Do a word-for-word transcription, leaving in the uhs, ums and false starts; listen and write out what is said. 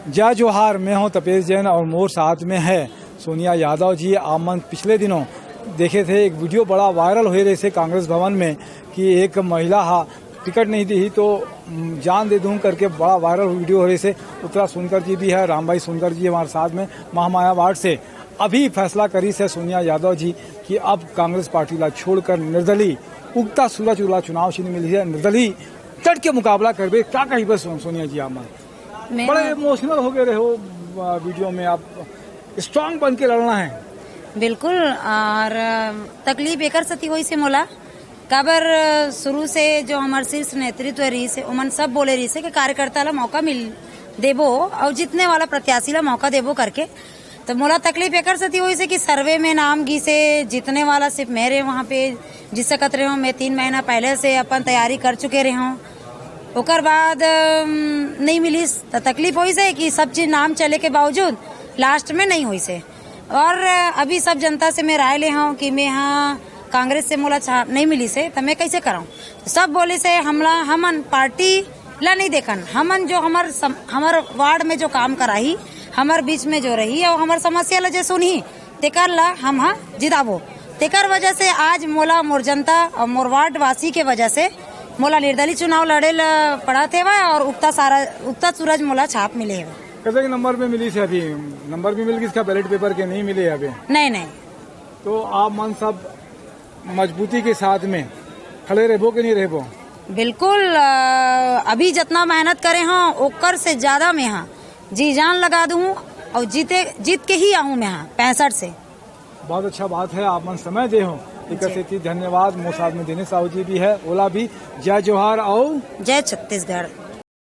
जय जोहार, मैं हूं तपेश जैन और मोर साथ में है सोनिया यादव जी। आप मन पिछले दिनों देखे थे, एक वीडियो बड़ा वायरल होए रहिसे कांग्रेस भवन में कि एक महिला हा टिकट नहीं दी तो, उम, जान दे दूं करके बड़ा वायरल वीडियो होए रहिसे। उत्तरा सोनकर जी भी है, राम भाई सोनकर जी हमारे साथ में महामाया वार्ड से। अभी फैसला करिसे सोनिया यादव जी कि अब कांग्रेस पार्टी ला छोड़कर निर्दलीय, उगता सूरज वाला चुनाव चिन्ह मिली है, निर्दलीय डट के मुकाबला करबे। का कही बस सोनिया जी आप मन? मैं बड़ा इमोशनल हो गए रहे हो, आ, वीडियो में आप स्ट्रांग बन के लड़ना है। बिल्कुल। और, अ, तकलीफ एकर सेती होइसे मोला, काबर, अ, शुरू से जो हमर शीर्ष नेतृत्व रहिसे, ओमन सब बोले रहिसे कि कार्यकर्ता ला मौका मिल देबो और जीतने वाला प्रत्याशी ला मौका देबो करके। तो मोला तकलीफ एकर सेती होइसे कि सर्वे में नाम गिसे, जीतने वाला सिर्फ मैं रहे वहाँ पे, जीत सकत रहे हूँ। मैं तीन महीना पहले से अपन तैयारी कर चुके रहे हूँ। ओकर बाद, अम, नहीं मिलिस, त तकलीफ होइसे कि सब चीज नाम चले के बावजूद लास्ट में नहीं होइसे। और अभी सब जनता से मैं राय ले हूँ कि मैं हाँ कांग्रेस से मोला छाप नहीं मिलिसे, त मैं कैसे कराऊँ? सब बोलिसे हमला, हमन पार्टी ला नहीं देखन, हमन जो हमर सम-, हमर वार्ड में जो काम कराही, हमर बीच में जो रही और हमर समस्या ला जे सुनही, तेकर ला हम हा जिताबो। तेकर वजह से आज मोला मोर जनता और मोर वार्ड वासी के वजह से मोला निर्दलीय चुनाव लड़े ला पड़त हेवय और उगता सारा, उगता सूरज मोला छाप मिले हेवय। कतेक नंबर में मिलिसे अभी? नंबर भी मिल गिस का, बैलेट पेपर के नहीं मिले अभी? नहीं, नहीं। तो आप मन सब मजबूती के साथ में खड़े रहबो कि नहीं रहबो? बिल्कुल, अ, अभी जितना मेहनत करे हूँ, ओकर से ज्यादा मैं हाँ जी जान लगा दूँ और जीते, जीत के ही आऊँ मैं हाँ पैंसठ से। बहुत अच्छा बात है, आप मन समय दे हो, एकर जी। सेती धन्यवाद। मोर साथ में दिनेश साहू जी भी है, ओला भी जय जोहार और जय छत्तीसगढ़।